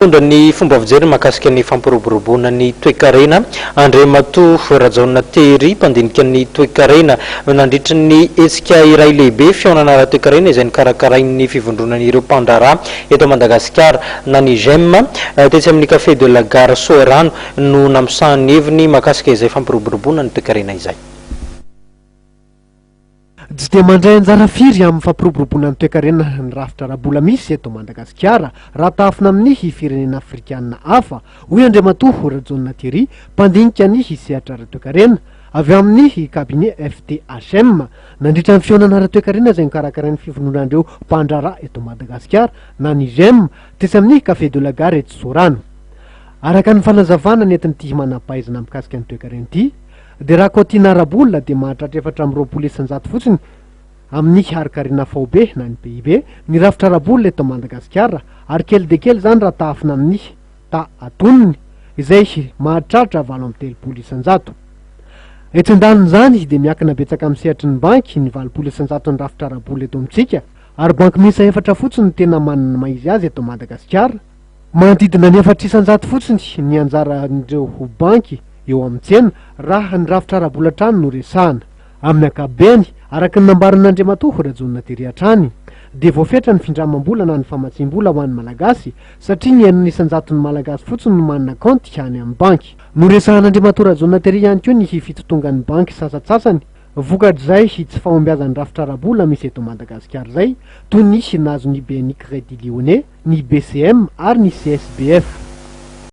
Nitondra ny fomba fijeriny mahakasika ny fampiroboroboana ny toekarena, Andriamatoa Rajaona Thierry, mpandinika ny toekarena, nandritry ny hetsika iray lehibe, fihaonana ara-toekarena izay nokarakarain'ny fivondronan'ireo mpandraharaha eto Madagasikara na ny GEM, tetsy amin'ny Café de la Gare Soarano no namosahany ny heviny mahakasika izay fampiroboroboana ny toekarena izay. Tsy dia mandray anjara firy amin'ny fampiroboroboana ny toekarena ny rafitra ara-bola misy eto Madagasikara raha tahafina amin'ny firenena afrikanina hafa, hoy Andriamatoa Rajaona Thierry, mpandinika ny sehatra ara-toekarena avy amin'ny cabinet FTHM, nandritra ny fihaonana ara-toekarena izay nokarakarain'ny fivondronan'ireo mpandraharaha eto Madagasikara na ny GEM tetsy amin'ny Café de la Gare etsy Soarano. Araka ny fanazavana nentin'ity manam-pahaizana mikasika ny toekarena ity, dia raha kaotiana ara-bola dia mahatratra 24% fotsiny amin'ny harin-karena faobe na ny PIB ny rafitra ara-bola eto Madagasikara ary kely dia kely izany raha tahafina amin'ny taha antonony izay mahatratra 38%. Etsy andanin'izany dia miankina betsaka amin'ny sehatry ny banky ny 80 isan-jaton'ny rafitra ara-bola eto amintsika ary banky miisa efatra fotsiny no tena manana ny maha izy azy eto Madagasikara. Manodidina ny 4% fotsiny ny anjaran'ireo banky eo amin'ny tsena raha ny rafitra ara-bola hatrany no resahana. Amin'ny ankapobeny, araka ny nambaran'Andriamatoa Rajaona Thierry hatrany, dia voafetra ny findramam-bola na ny famatsiam-bola ho an'ny Malagasy satria ny enina isan-jaton'ny Malagasy fotsiny no manana kaonty any amin'ny banky. Noresahan'Andriamatoa Rajaona Thierry ihany koa ny fitotongan'ny banky sasantsasany vokatr'izay tsy fahombiazan'ny rafitra ara-bola misy eto Madagasikara izay, toy ny nahazo ny BNI Crédit Lyonnais, ny BCM ary ny CSBF.